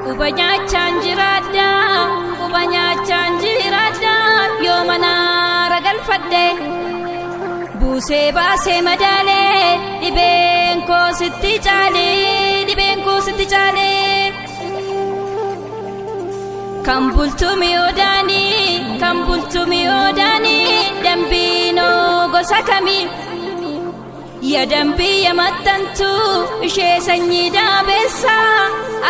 Quba nyaachaan jiraadha, quba nyaachaan jiraadha, yoo manaara galfadhe. Buusee baasee madaalee, dhibeen koo sitti caalee, dhibeen koo sitti caalee. Kan bultu mi'oodaanii, kan bultu mi'oodaanii, dambiinoo gosa kamii? Ya dambii ya maxxantu ishee sanyii daabeessa,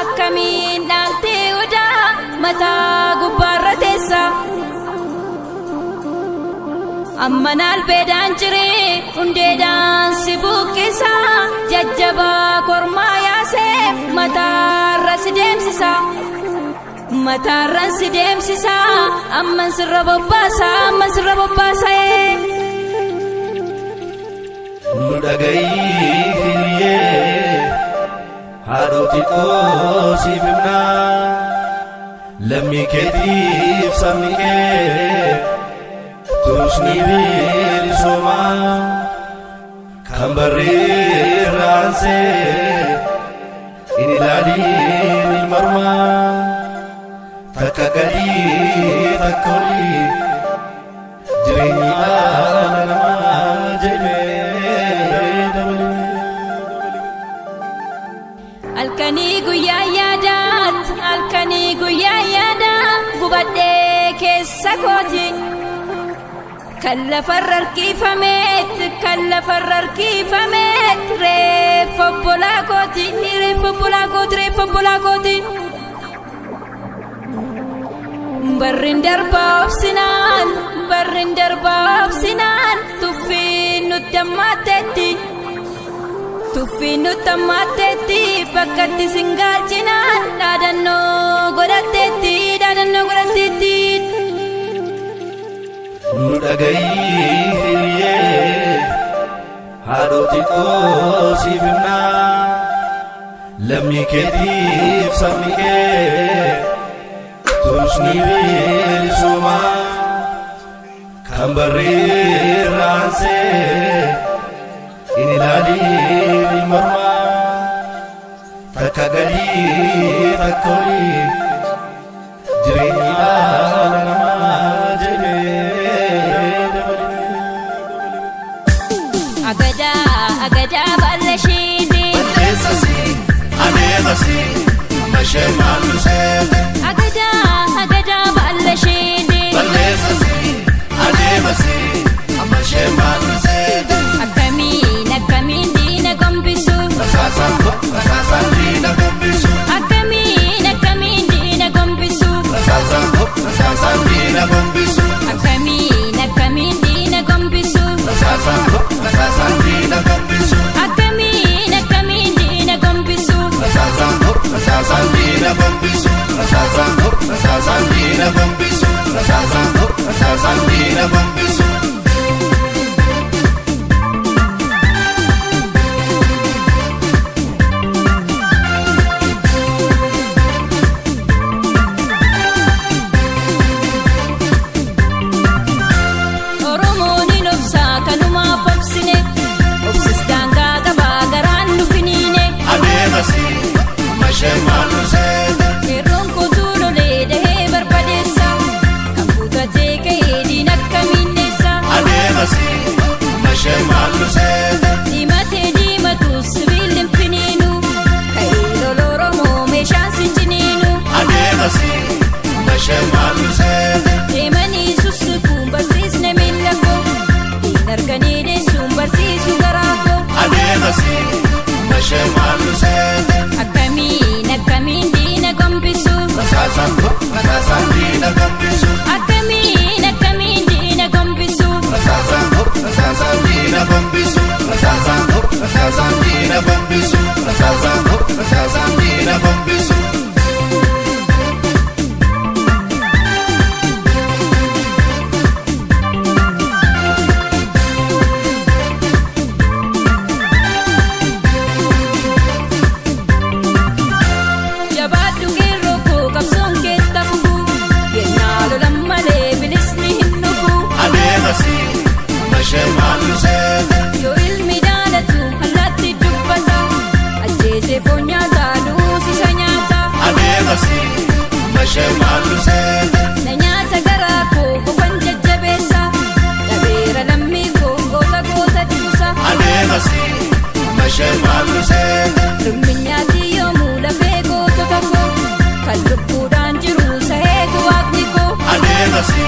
akkamiin dhaaltee odaa mataa gubbaarra teessa. Amma naalbeedhaan ciree hundeedhaan si buqqisa, jajjabaa kormaa yaasee mataarra si deemsisa. Mataarran si deemsisa, amman sirra bobbaasa, amman sirra bobbaasa. Nu dhagayii hiriyyee, haadhoti qoosiif himnaa, lammii keetiif sabni kee turusni bilisoomaa kan barreerraansee in ilaaliin ilmarmaa takka gadii takka olii jireenyi dhala namaa jedhee dabalee. Halkanii guyyaa yaadaat, halkanii guyyaa yaadaa, gubadhee keessa kooti. Kan lafarra harkifameet, kan lafarra harkifameet, reeffa obbolaa kooti, reeffa obbolaa kooti, reeffa obbolaa kooti. Barrin darbaa obsinaan, barrin darbaa obsinaan, tuffiin nutti hammaatteetti. Tuffiin nutti hammaatteetti, bakkatti singaalchinaan dhaadannoo godhatteetti, dhaadannoo godhatteetti. Nu dhagayii hiriyyee, haadhoti qoosiif himnaa, lammii keetiif sabni kee turusni bilisoomaa kan barreerraansee in ilaaliin ilmarmaa takka gadii takka olii jireenyi dhala namaa jedhee dabalee. Agadaa agadaa baalla isheeti. Balleessasi adeemasi amma ishee maallu seete. Agadaa agadaa baalla isheeti. Balleessasi adeemasi amma ishee maallu seete. Akkamiin akkamiin diina gombisu. Rasaasaan rasaasaan diina gombisu. Akkamiin akkamiin diina gombisu. Rasaasaan rasaasaan diina gombisu. Akkamiin akkamiin diina gombisu. Rasaasaan rasaasaan diina gombisu. Akkamiin akkamiin diina gombisu. Rasaasaan rasaasaan diina gombisu. Rasaasaan rasaasaan diina gombisu. Rasaasaan rasaasaan diina gombisu. Oromoon hin obsaa kanumaaf obsine, obsis daangaa qabaa garaan nu finiine. Adeemasi amma ishee maallu seete. Qeerroon kootuu lolee dahee barbadeessa, kan kutatee ka'ee diina akkamiin dheessa. Adeemasi amma ishee maallu seete. Diimatee diimatu sibiilli hin finiinu, ka'ee lola Oromoo meeshaan sin ciniinu. Adeemasi amma ishee maallu seete. Deemanii sussukuun barsiisne miilla koo, diina arganii deessuun barsiisu garaa koo. Adeemasi amma ishee maallu seete. Akkamiin akkamiin diina gombisu. Rasaasaan rasaasaan diina gombisu. Akkamiin akkamiin diina gombisu. Rasaasaan rasaasaan diina gombisu. Rasaasaan rasaasaan diina gombisu. Rasaasaan rasaasaan diina gombisu. Jabaadhu qeerroo koo, qabsoon keetta fufu, yennaa lolan malee bilisni hin dhufu. Adeemasi amma ishee maallu seete. Yoo ilmi daalatu allaatti dubbata, mashee maallu seete. Na nyaata garaa koo qofan jajjabeessa. Dhabeera lammii koo goota goota dhibusa. Adeemasi mashee maallu seete. Lumminyaati yoomuu lafee gootota koo. Kan lubbuudhaan jiru saheetu waaqni koo. Adeemasi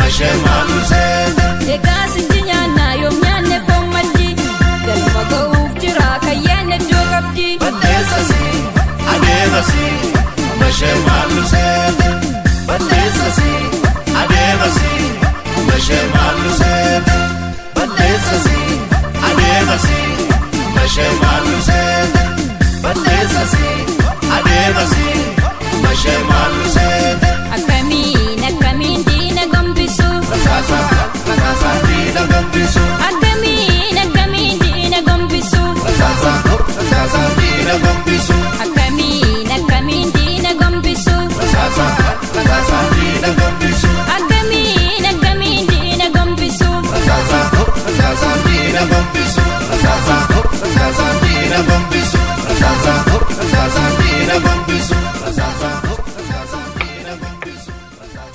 mashee maallu seete. Egaa sinji nyaannaa yoom nyaanne foon majji. Galma ga'uuf jira kan yaadne iddoo qabdi. Balleessasi adeemasi mashee maallu seete. Balleessasi adeemasi mashee maallu seete. Balleessasi adeemasi mashee maallu seete. Balleessasi adeemasi mashee maallu seete. Akkamiin akkamiin diina gombisu. Rasaasa rasaasa diina gombisu. Akkamiin akkamiin diina gombisu. Rasaasa rasaasa diina gombisu.